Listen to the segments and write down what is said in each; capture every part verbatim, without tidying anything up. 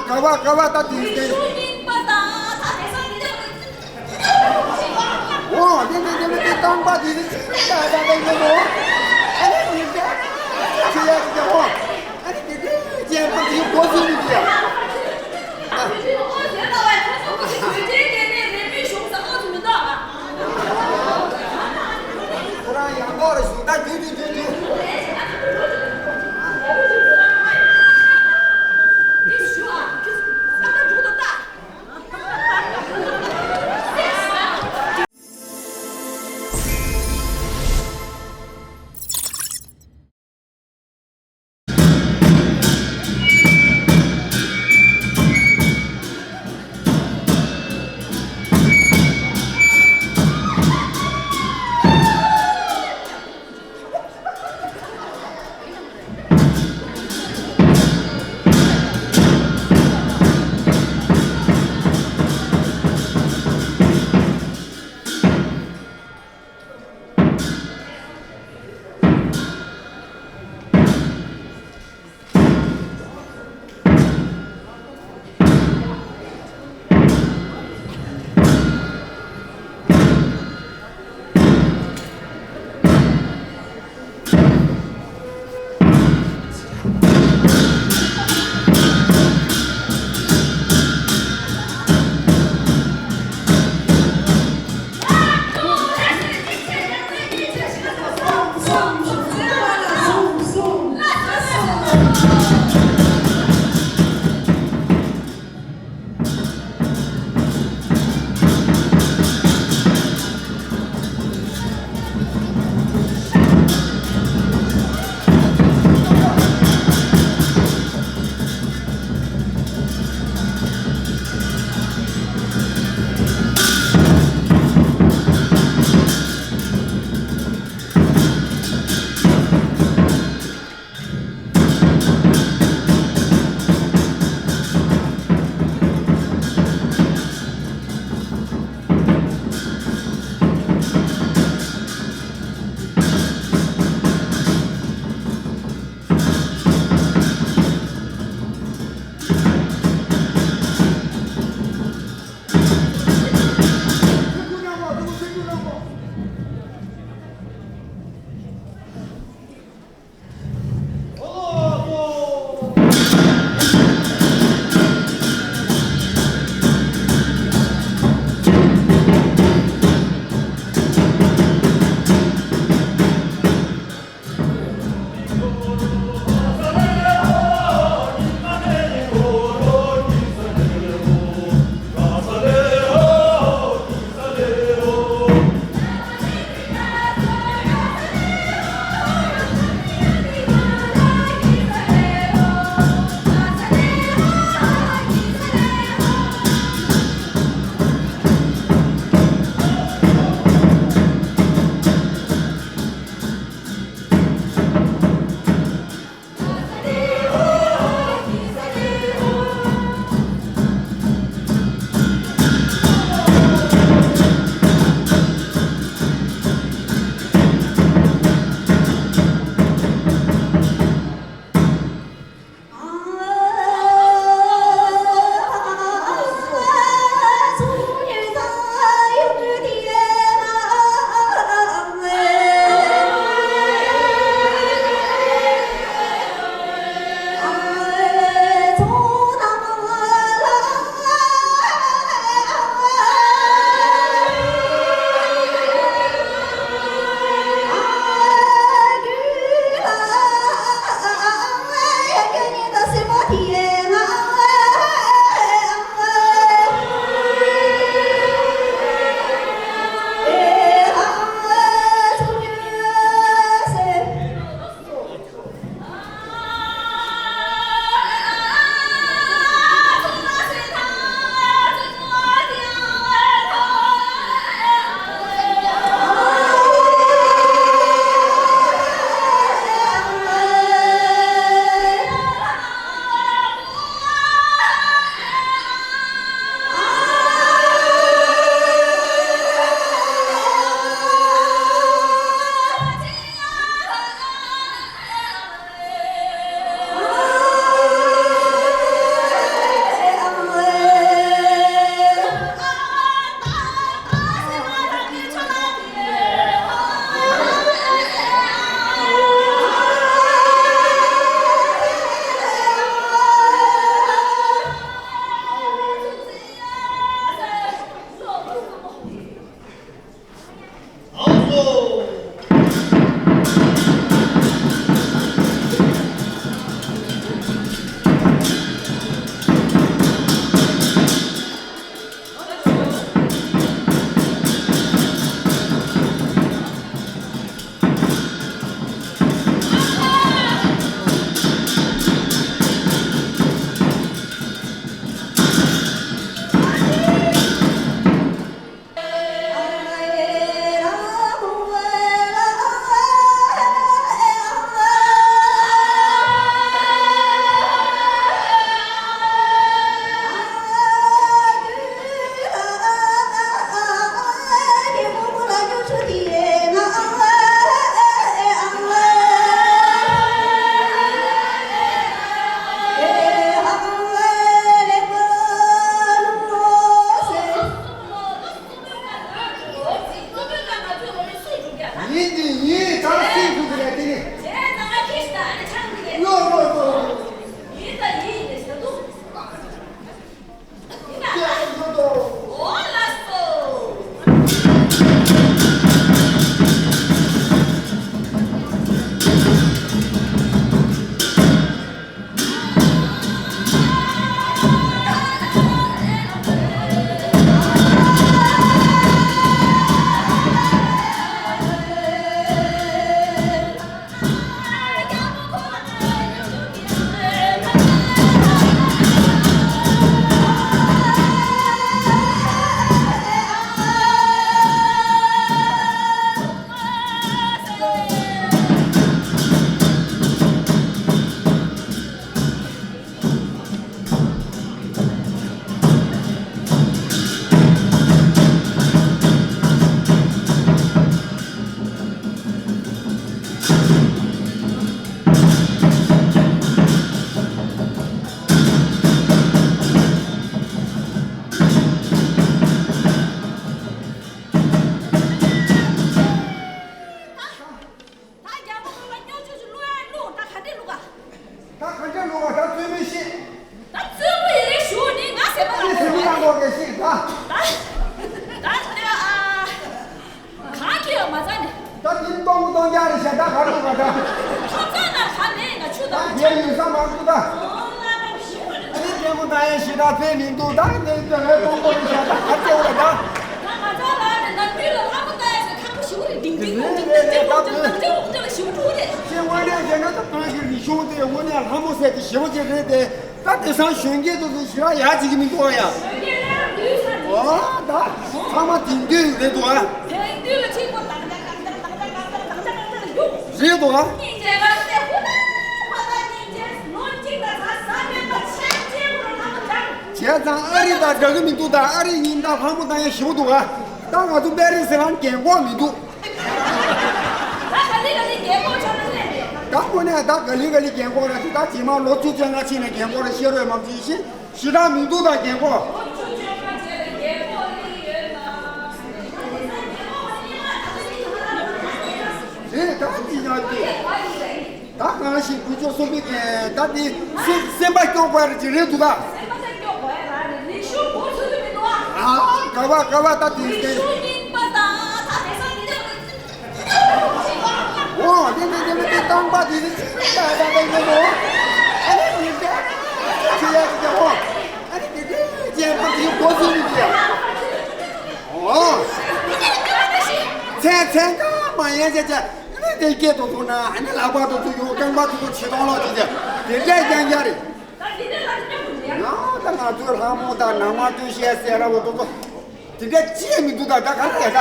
ག་བ་ག་བ་ད་དེ་ཡིན། ཨོ་དེ་དེ་དེ་དེ་རྐང་པ་དེ་དེ་ཅི་ད་ད་དེ་དེ་མོ། ཨ་ནི་དེ་དེ་ཅི་ཡ་ཅི་ད་ཧོ། ཨ་ནི་དེ་དེ་ཅི་ཡ་ད་དེ་གོ་ཚུལ་མི་དེ་ཡ། ཁོ་རང་ཡང་དག་རེ་ཞུ་ད་དེ་དེ་དེ་དེ། ཡིན། ད་སེམས་ཁུར་གི་རེད་དེ་ནི། ལོ་ལོ་ལོ། ཡིན་ད་ཡིན་ཟེར་འདུག་ད་རྒྱལ་པོ་ཁོང་ལ་སྨྱོ་ཆུ་ཆུ་བླུག་ཡ་བླུག་ད་ག་འདྲས་བླུག་ག་ད་ག་འདྲས་བླུག་ག་ད་བཙུན་མོས་ཤེས། ད་བཙུན་མོ་ཡི་རེ་ཞུ་ནི་ང་ཟེར་བ་ཨ་ནི་ཟེར་མི་རང་གོ་གེ་ཤེས་ད། ད་ད་ཨ་གང་གི་ཡོད་མ་ཚ་ནི། ད་དེ་སྟོང་སྟོང་རྒྱག་རེ་བྱས་ད་ག་རེ་བླུག་ག་ད། ཁོ་ཚོ་ན་ཁ་ནས་ང་ཆུ་ད་ད་རྒྱལ་ཡོད་ས་མང་པོ་ད། ཨ་ནི་རྒྱལ་པོ་ད་ཡ་ཞེ་དྲག་ཕན་མི་འདུག་ད་ནི་དེ་ལས་སྟོང་པོ་རེ་བྱས་ད་ག་ཚོད་འོ་ད། ང་ང་ཚོ་ལ་ནི་ནམ་རྒྱུན་ལ་ལྷ་མོ་ལྟ་ཡ་ཞིག་ཁག་པོ་ཞིག་རེད། ལྡིང་ལྡིང་ལྡིང་ལྡིང་ལྡིང་ལྡིང་ལྡིང་ལྡིང་ལ་ཞིག་འགྲོ་རེད། ཤེས་དངོས་གནས་བྱས་ན་ད་བོད་ཀྱི་རིག་གཞུང་དེ་དངོས་གནས་ལྷ་མོ་ཟེར་དེ་ཞེ་པོ་ཅིག་རེད་དེ། ད་དེང་སང་གཞོན་སྐྱེས་དེ་ཚོ་ཞེ་དྲག་ཡག་ཅིག་གི་མི་འདུག་ཨ་ཡ། ཨོ་ད་ཚང་མ་དེང་དུས་རེད་འདུག་ཨ། དེང་དུས་ལ་ཆེན་པོ་ཏག་ཏག་ཏག་ཏག་ཏག་ཏག་ཏག་ཏག་ཏག་ཏག་འདུག་རེད་འདུག་ཨ། སྙིང་རྗེ་བ་སྟེ་ཧུ་ད་ཧ་ད་སྙིང་རྗེ་ལོ་གཅིག་ད་ཚ་ས་མེད་པ་ཆེན་ཆེན་པོ་ལ་ལྷ་མོ་སྦྱངས། བྱས་ཙང་ཨ་རི་དང་འདྲ་གི་མི་འདུག་ད་ཨ་རི་ཡིན་ད་ལྷ་མོ་ད་ཡ་ཞེ་པོ་འདུག་ཨ། ད་ང་ཚོ་པེ་རི་སི་རང་རྒན་གོག་མི་འདུག་ད་ག་ལེ་ག་ལེ་རྒན་གོག་ཆགས་ན་ནས། ད་དངོས་གནས་ད་ག་ལེ་ག་ལེ་རྒན་གོག་ར་ཅིག་ད་རྗེས་མ་ལོ་བཅུ་བཅོ་ལྔ་ཕྱིན་ནས་རྒན་གོག་ར་ཤེས་རོགས་མ་བྱེད་ཤིང་ཞེ་དྲག་མི་འདུག་ད་རྒན་གོག་རེད་ད་ཅི་ཡང་ཅི། ད་གང་ཞིག་དགུ་བཅུ་གསུམ་པའི་རྒན་ད་འདི་སེམས་སེམས་པ་སྐྱོ་དགོས་ར་ཅིག་རེད་འདུག་ད། སེམས་པ་སྐྱོ་དགོས་ར་རེད་རིག་གཞུང་འགོ་ཚུགས་ཀྱི་མི་འདུག་ཨ། ཨ་ག་བ་ག་བ་ད་དེ་རིག་གཞུང་རྙིང་པ་ད་ད་དེང་སང་འདི་འདྲ། འོ་དེ་དེ་དེ་དེ་རྐང་པ་དེ་དེ་ཅི་ད་ད་ད་ཡོད་ནོ། ཨ་ནི་དེ་དེ་ཅི་ཡ་ཅི་ཡ་འོ། ཨ་ནི་དེ་དེ་ཅི་ཡ་ད་དེ་གོ་སུ་ནི་ཅི་ཡ། འོ། མཚན་མཚན་ཀ་མ་ཡན་ཅ་ཅ། ཨ་ནི་དེ་སྐད་དུ་ཐུག་ན་ཨ་ནི་ལག་པ་དུ་ཚུ་ཡོང་རྐང་པ་དུ་ཚུ་ཆེ་མཐོང་ལོག་ཅི་ཅ། དེ་འདྲ་རྐྱང་རྐྱང་རེད། ཡང་ད་ང་ཚོའི་ལྷ་མོ་དང་ནང་མ་སྟོད་གཞས་ཟེར་ར་བོ་དོ་དོ། དེ་འདྲ་ཅི་ཡང་མི་འདུག་ད་ད་ག་རེ་ད།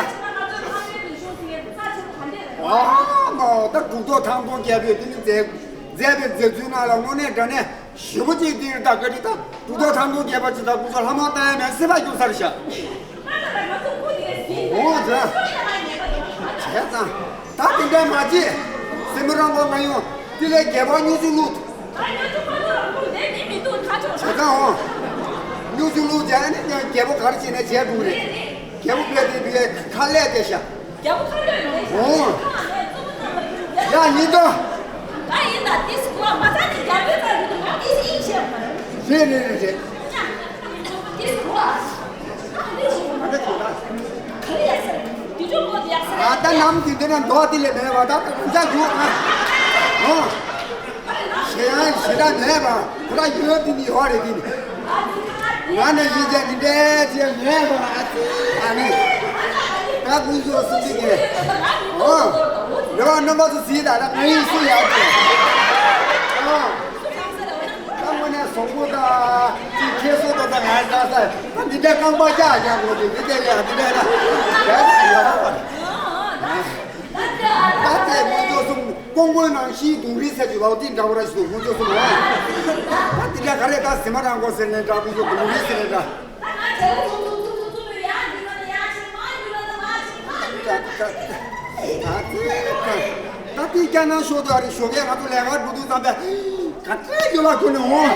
ཨ་མ་ད་གྲུབ་ཐོབ་ཐང་སྟོང་རྒྱལ་པོས་དེ་ནི་མཛད་མཛད་པའི་མཛད་ཚུལ་ནང་ལ་དངོས་གནས་དྲང་གནས་ཞེ་པོ་ཅིག་དེ་རེད་ད་ག་རེ་ད་གྲུབ་ཐོབ་ཐང་སྟོང་རྒྱལ་པོ་ཅི་ད་སྐུ་ཚོགས་ལྷ་མོ་ལྟ་ཡ་མེད་སེམས་པ་སྐྱོ་ས་རེད་ཤག་འོ་ཟེར། བྱས་ཙང་ད་དེ་འདྲ་མ་བྱེད། སེ་མོ་རང་གོ་ང་ཡོང་དེ་ལས་རྒྱལ་པོ་སྨྱོ་ཆུ་བླུགས། བྱས་ཙང་འོ། སྨྱོ་ཆུ་བླུགས་བྱས་ནས་ཀྱང་རྒྱལ་པོ་ག་རེ་བྱས་ནས་བྱས་འདུག་རེད། རྒྱལ་པོ་ཕེབས་ཏེ་དེ་ཁ་ལས་བལྟས་ཤག་རྒྱལ་པོ་ཁ་ལས་བལྟས་ཤག་འོ། ཡ་ཉིན་ཏོ། ད་ཡིན་ད་དེ་སུ་གོ་བ་མ་ཚ་ནི་རྒྱལ་པོའི་རྩར་འགྲོ་དུས་ང་དེ་སུ་ཡིན་ཤེས་པ་རེད། རེད་རེད་རེད་རེད། ད་ནམ་དུས་འདི་ན་མདོག་དེ་ལས་མེད་པ་ད་ཁོང་ཅག་རྒྱུག་ཨ། ཨོ། ཞེ་ཡང་ཞེ་དྲག་མེད་པ་ཁོ་ར་ཡོད་དེ་ནི་ཡོད་རེད་དེ་ནི། ང་ནི་ཡིན་ཀྱང་འདི་འདྲའི་ཅི་མེད་པ་ཨ་ཙི་ཨ་ནི། ད་ཀུན་སྤྱོད་སུ་གཅིག་གིས། ཨོ། རེ་བ་རྣམ་པ་ཚོ་གཟིགས་ད་ད་ང་ཡིན་སུ་ཡག་གི། ཨོ། ད་དངོས་གནས་བཟང་པོ་དང་ཅིག་ཁྱད་གསོད་དང་ད་ང་ལྟ་ས་ད་འདི་འདྲ་རྐང་པ་བཀྱག་རྒྱག་དགོས་དེ་འདི་འདྲ་ཡ་འདི་འདྲ་ཡ་ད་ཡ་ད་ཡ་ད་བ་ད་དེ་དངོས་ཚོགས་གསུམ་ཀོང་པོའི་ནང་ཤིའི་དུང་རི་ཟེར་གྱི་བའོ་ཏི་འདྲ་བོ་ར་ཞིག་འདུག་དངོས་ཚོགས་གསུམ་ལ་ད་འདི་འདྲ་ག་རེ་ད་ཟི་མ་རང་གོ་ཟེར་ནས་འདྲ་དངོས་ཚོགས་དུང་རི་ཟེར་ནས་འདྲ། ད་དེ་སྐྱ་ནང་ཤོག་དུ་ཨ་རི་ཞོགས་ཀས་ང་ཚོ་ལས་ཀ་འགྲོ་དུས་ཙམ་པས་ག་ཚོད་ཡོད་ལ་ཁོ་ནས་འོང་།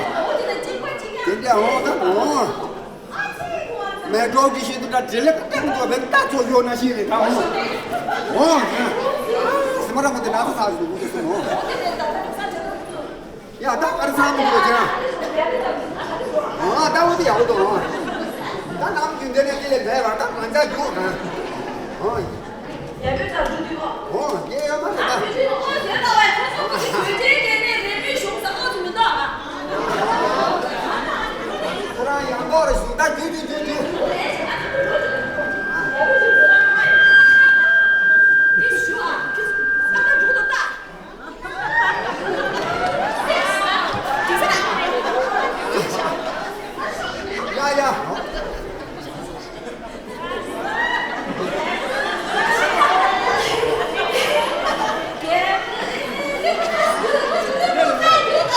དེ་འདྲ་འོང་ད་འོང་། མེ་ཏོག་གི་ཤིན་ཏུ་འདྲ་འདྲེ་ལེ་ཀ་ཏང་ཏོ་བེ་ཏ་ཚོ་ཡོད་ན་ཤི་རེད་ད་འོང་། འོང་། ར་མོ་དེ་ན་ཚ་ཚ་ཞིག་འདུག་ཟེར་སོང་། ཡ་ད་ག་རེ་ཚང་མི་འདུག་ཅེ་ན། ཨ་ད་འོ་དེ་ཡག་པོ་འདུག་ད་ནམ་རྒྱུན་དེ་ནས་དེ་ལས་མེད་པར་ད་ང་ཚ་རྒྱུག་ག་ཨོ། ཡ་བོད་ཚ་རྒྱུག་དུས་ཨོ། ཨོ་དེ་ཡོད་མ་རེད་ད། ཨ་བོད་ཚ་ཨོ་དེ་ལ་བའི་ཁོ་ཚོ་གི་བོད་ཚའི་སྐད་ནས་རེ་མོས་ཞུགས་ས་ཨོ་ཚོ་མི་འདུག་ཨ། ཁོ་རང་ཡང་འགོག་རེ་ཞུགས་ད་རྒྱུག་རྒྱུག་རྒྱུག་རྒྱུག་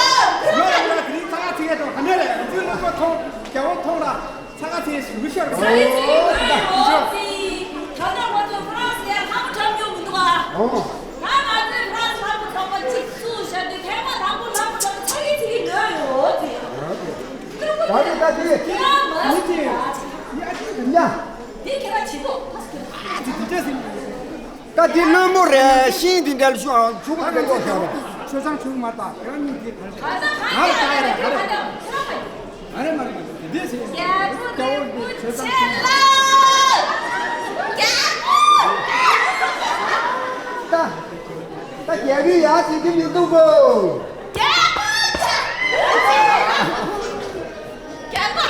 ཚ་ཁ་ཚིག་ཡས་དང་ཧ་ནེ་ལས་རང་ཚོའི་ལུང་པ་མཐོང་རྒྱལ་བ་མཐོང་ལ། ཚ་ཁ་ཚེ་ཞིག་རུ་ཤར་ས་ཡི་ཚེ་ཡི་ཡོད་ཚེ་ཡི། ད་ལྟ་ང་ཚོ་ཧྥ་རན་སི་ལ་ལྷ་མོ་འཁྲབ་མྱོང་མི་འདུག་ཨ། ཨོ། ང་ང་ཚོའི་ཧྥ་རན་སི་ལྷ་མོ་འཁྲབ་པ་གཅིག་བཙུགས་བཞག་དུས་ཐེངས་མ་དང་པོ་ལྷ་མོ་འཁྲབ་པ་ཚ་ཡི་ཚེ་ཡི་ལོས་ཡོད་ཚེ། ད་རེས་ད་དེ་ཡ་མ་མི་ཚེ་ཡ་ཅི་ཡ། དེ་ཁྱེད་རང་བྱེད་དོ། ཨ་ཅི་དེ་འདྲ་ཟིན། ད་དེ་ལྷ་མོ་རེད་ཤིང་དེ་འདྲ་ལ་ཤུ་ཨ་ཆུ་བ་དེ་ཡོད་ཤག་རེད། ཆོས་ཚང་ཆུ་མ་ད་ཁྱེད་རང་གཉིས་དེ་ག་རེ་ང་ལ་ལྟ་ཡ་རེད་ག་རེ། ཨ་རེ་མ་རེད་མ་རེད་དེ་འདྲས་ཟེར་ཡིན་རྒྱལ་པོ་རིན་པོ་ཆེ་ལ། རྒྱལ་པོ། ད་ད་རྒྱལ་པོའི་ཡ་ཅིག་གི་མི་འདུག་གོ་རྒྱལ་པོ། རྒྱལ་པོ།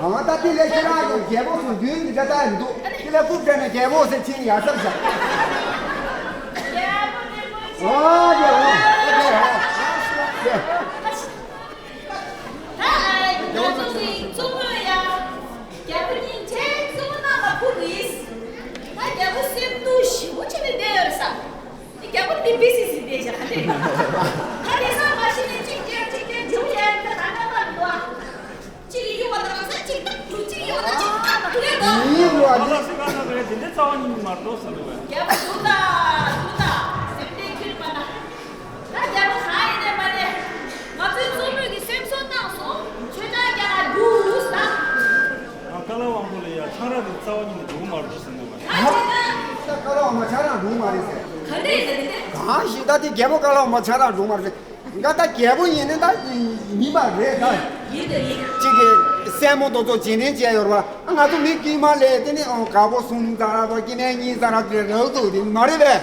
ཨ་ད་དེ་ལས་ཁྱེད་རང་གི་རྒྱལ་པོ་སུ་མདུན་གྱི་འདྲ་ལྟ་ཡི་འདུག་དེ་ལས་རྐུབ་སྤྲད་ནས་རྒྱལ་པོ་ཟེར་ཕྱིན་ཡ་སར་བཞག་ཨ་རྒྱལ་པོ། ཨ་རྒྱལ་པོ། ཨ་རྒྱལ་པོ། ད་ང་ཚོ་གི་གཙོ་བོ་ཡ། རྒྱལ་པོ་སྙིང་རྗེ་གཙོ་བོ་རྣམས་ལ་ཕུལ་གྱིས། ད་རྒྱལ་པོ་སེམས་སྡུག་ཞེ་པོ་བྱས་ནས་བསྡད་ཡོད་ས། དེ་རྒྱལ་པོ་འདི་པི་སི་སི་བསྡད་བཞག་ག་དེ། ད་དེ་ས་མ་ཤི་ནས་གཅིག་བརྒྱབ་གཅིག་བརྒྱབ་འཇུག་ཡ་ཡིན་ད་ད་ད་ད་འདུག་ཨ། གཅིག་གཡུག་པ་དང་ས་གཅིག་ཏག་འདུག་གཅིག་གཡུག་པ་དང་གཅིག་ཏག་འདུག་ལས་འདུག་ཡིན་འགྲོ་ཨ་ནི། ང་ལ་སི་ག་ན་ག་རེ་དེ་འདྲའི་རྩ་བ་ཉིད་ནས་མ་གཏོགས་ཟེར་འདུག་བས། རྒྱལ་པོ་འདུག་ད་འདུག་ད་སེམས་ལྡན་ཁྱོད་མ་ན། ད་རྒྱལ་པོ་གང་ཡིན་ནས་མ་རེད། ང་ཚོའི་གཙོ་མོས་ཀྱི་སེམས་གསོ་བཏང་སོང་། ཆོས་ཆང་རྒྱག་ལ་རྒྱུགས་ས། ང་ཀ་ལ་དབང་པོ་ལ་ཡ་ཆང་རག་གི་རྩ་བ་ཉིད་ནས་འདུག་མ་རེད་ཟེར་ནས་མ་རེད། ད་ཅི་ད། ད་ཀ་ལ་དབང་པོ་ཆང་རག་འདུག་མ་རེད་ཟེར། ག་འདྲ་ཡིན་ད་དེ་འདྲ། གང་ཞིག་ད་དེ་རྒྱལ་པོ་ཀ་ལ་དབང་པོ་ཆང་རག་འདུག་མ་རེད་ཟེར། ང་ད་རྒྱལ་པོ་ཡིན་ནི་ད་ཡིན་པ་རེད་ད། ཡིན་ད་ཡིན། གཅིག་གིས་སྲས་མོ་དེ་ཚོ་རྗེས་དྲན་བྱས་ཡོད་རེད་པ། ང་ཚོ་མི་དཀྱུས་མ་ལས་དེ་ནི་ཨང་དཀར་པོ་གསུམ་ཙམ་ར་དང་དཀྱིལ་ནས་གཉིས་ཙམ་ར་དེ་རག་འདུག་དེ་མ་རེད་པས།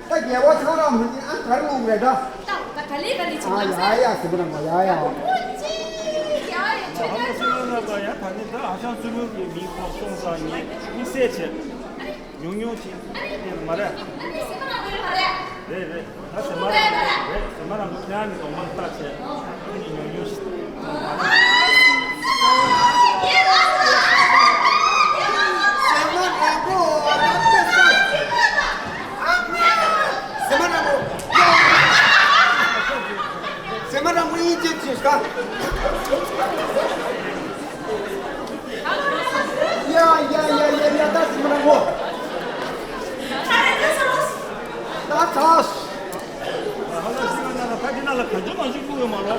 ད་རྒྱལ་པོ་ཆང་རག་མི་ཡིན་ཨ་ག་རེ་འོང་རེད་ད། ད་ད་ག་ལེ་ག་ལེ་ཅིག་ཨ་ཡ་ཡ་སི་པ་ར་མ་ཡ་ཡ། ཨ་མ་སི་ལ་ན་པ་ཡ་ད་ནི་ད་ཧ་ཤང་སུ་མུ་གི་མིང་ཐོག་སོང་ཙང་ངས་དམིགས་བསལ་བྱས། ཉུང་ཉུང་ཅིག་དེ་མ་རེད། རེད་རེད། ད་ཟེར་མ་རང་རེད། ཟེར་མ་རང་ཁོ་ཁྱེད་རང་གི་གདོང་པ་ལྟ་བྱས་ཁོ་གཉིས་ཉུང་ཉུང་ཞིག་ཟེར་མ་རང་ཁོ་ཟེར་མ་རང་ཁོ་ཟེར་མ་རང་ཁོ་ཡིན་ཅེས་ཅེས་ཀ་ཡ་ཡ་ཡ་ཡ་ཡ། ད་ཟེར་མ་རང་ཁོ། ད་ཚ། ད་འདི་ན་ལ་ག་འཇུ་མ་འཇུ་ཀུ་ཡོད་མ་ལོ།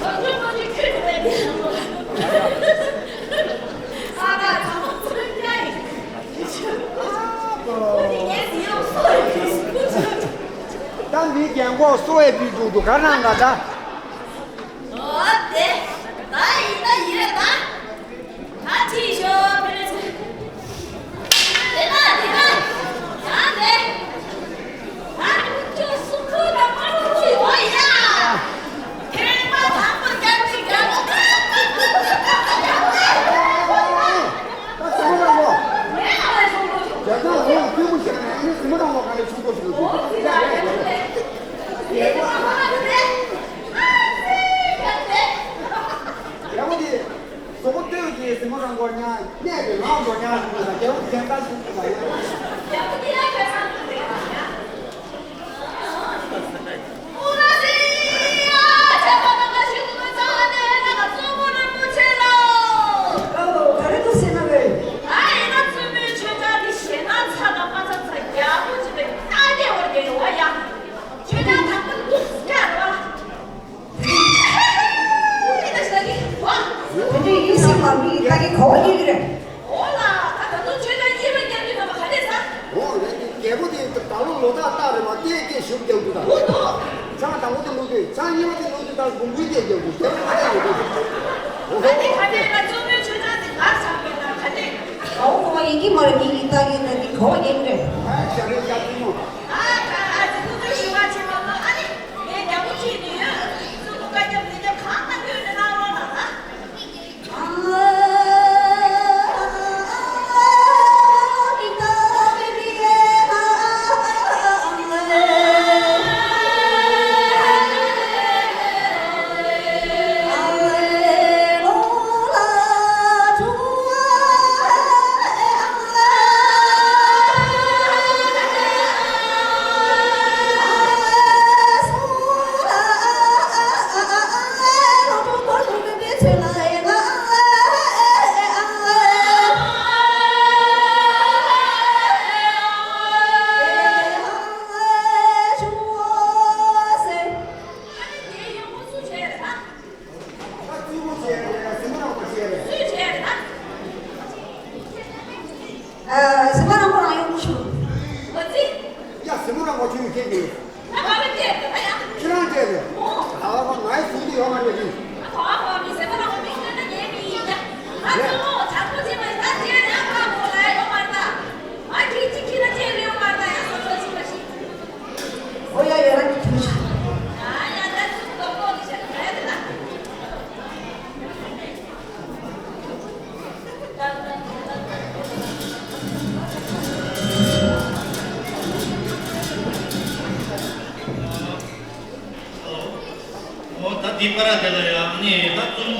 ད་འདི་རྒན་གོག་སོ་ཡི་བི་འདུག་འདུག་ག་རང་ག་ད། ཨོ་དེ། ད་ཡིན་ད་ཡིན་རེད་ད། ད་ཁྲིད་ཤོག་ཕེ་རེ་ཚེ། དེ་ན་དེ་ན། ཡང་དེ། ད་ཁྱོད་སུ་ཁུ་ད་མ་རུ་ཁུ་ཡོད་ཡ། ཁེ་མ་དང་པོ་རྒྱབ་ཅིག་རྒྱབ། ད་སུ་ཁུ་ད་མོ། ངས་ཨ་ལས་སོང་ཁུ་ཆུ། རྒྱ་ཚང་ཧོང་ཁུ་མུ་ཞིག་ནས་ཨ་ནི་སུ་མ་དང་མོ་ག་ལས་ཆུང་ཀོ་ཞིག་ལ་ཁུ་ཆུ། ཡ་ཡ་ཡ་ཡ། ཡ་ཡ་ཡ་ཡ། ཡ་མོ་དེ། གཟུགས་པོ་སྟོད་ཀྱི་གཟིགས་མོ་རང་མགོ་ཉག་གནས་ཀྱི་ལང་མགོ་ཉག་ཞུ་ན་རྒྱལ་པོ་གཞན་དག་ཞུ་ཐུབ་པ་ཡོད། རྒྱལ་པོ་འདི་ཡང་ཁྱོད་ཚང་ཐུབ་པའི་ཡང་ཡང་། ཨོ་ར་སི་ཡ་ཆེ་བ་ནང་ལ་ཞུ་ཐུབ་པ་ཚང་ནས་ལ་ག་གཙོ་བོ་རིན་པོ་ཆེ་ལ། ཨོ་ག་རེ་འདུག་ཟེར་ན་བས། ཨ་ཡིན་ན་བཙུན་མོའི་ཆོས་ཆང་འདི་ཞེ་ན་ཚ་དང་པ་ཚ་ཚ་རྒྱལ་པོ་ཅིག་ལ་ད་རྒྱལ་བར་རྒྱལ་ཡོང་བ་ཡ། ཆོས་ཆང་དང་པོ་འདུག་སྐྱ་ར། དེ་འདྲའི་ཡིན་སྲིད་པ་མི་ཡི་ད་གི་གོ་བ་ཡིན་གི་རེད། འོ་ལ། ད་ད་དུང་ཆོས་དང་ཡིད་ལ་ཉར་དུས་ཐོག་མ་ག་ལེ་ས་ རྒྱལ་པོ་དེ་ད་ལོ་ལོ་རྟགས་རྟགས་རེད་བ། ལྟས་སྐད་ཞུགས་རྒྱག་རྒྱུ་དང་། ཆང་དང་པོ་དེ་བླུགས་དུས། ཆང་གཉིས་པ་དེ་བླུགས་དུས་ད་འབུམ་སྐུའི་སྐད་རྒྱག་རྒྱུ། རྒྱལ་པོ་ཁ་ཏས་ཡོད་རྒྱུ། ད་དེ་ག་དེ་ལ་གཙོ་མོའི་ཆོས་ཆང་དེ་གར་ཆགས་པའི་ནང་ག་དེ། ཨའོ་ཁོ་བ་ཡིན་གྱི་མ་རེད། མི་ཡིན་ལྟ་གི་ན་འདི་གོ་བ་ཡིན་རེད། ཨ་ཞབས་རེ་རྒྱག་གི་མོ། ཨ་ད་ཨ་ཙི་ཐུགས་རྗེ་ཞུ་བ་བྱེད་པ་མོ། ཨ་ནི་ངའི་རྒྱལ་པོ་ཁྱེད་ནི་ཡོད། སུ་ལུ་བཀའ་རྒྱབ་ལས་རྒྱབ་གང་གནང་གི་ཡོད་ན་གནང་རོགས་གནང་ཨ། ཨ། གཟིགས་མོ་རང་ཁོ་རང་ཡོང་ཤོག་ཡ། གཟིགས་མོ་རང་ཁོ་ཆུང་ཁྱེད་ཀྱིས། ཁྱེད་རང་བལྟས་ཏེ། ཨ་ཁོ་ང་ཡི་ཟུག་དེ་ཡོད་མ་རེད་ཀྱི། ཨོ་ཡ་ཡ་རང་གི་ཐུགས་རྗེ་ཆེ། ཨོ་ད་འདི་པ་ར་དེ་ལ་ཡ། ཨ་ནི་ད་བཙུན་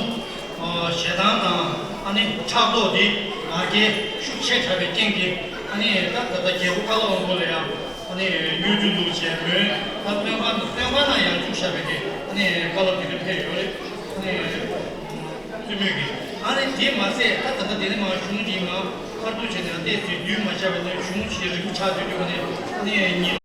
མོ་ཞེ་སྡང་དང་ཨ་ནི་ཕྲག་དོག་འདི་ང་རྒྱལ་ཤུགས་ཆེ་དྲགས་པའི་རྐྱེན་གྱིས། ཨ་ནི་ད་ད་ལྟ་རྒྱལ་པོ་ཀ་ལ་དབང་པོ་ལ་ཡ། ཨ་ནི་གཡོ་སྒྱུ་བླུགས་བྱས་མོས་ད་སྟོན་ཁ་སྟོན་ཁ་ན་ཡང་བཅུག་བཞག་པའི་གི། ཨ་ནི་བཀའ་སློབ་དེ་འདྲ་ཕེབས་ཡོད་རེད། ཨ་ནི་བཙུན་མོས་ཀྱི། ཨ་ནི་དེ་མ་ཟད་ད་ད་ལྟ་དེ་ནས་མ་གཞུང་གི་ང་མཁར་གཏོར་བྱས་ནས་ཏོག་ཙམ་བསྡུས་མ་བྱས་པ་ནས་གཞུང་ཞིག་རིང་པོ་ཆགས་སྡོད་རྒྱུ་ནས། ཨ་ནི་ཉིན་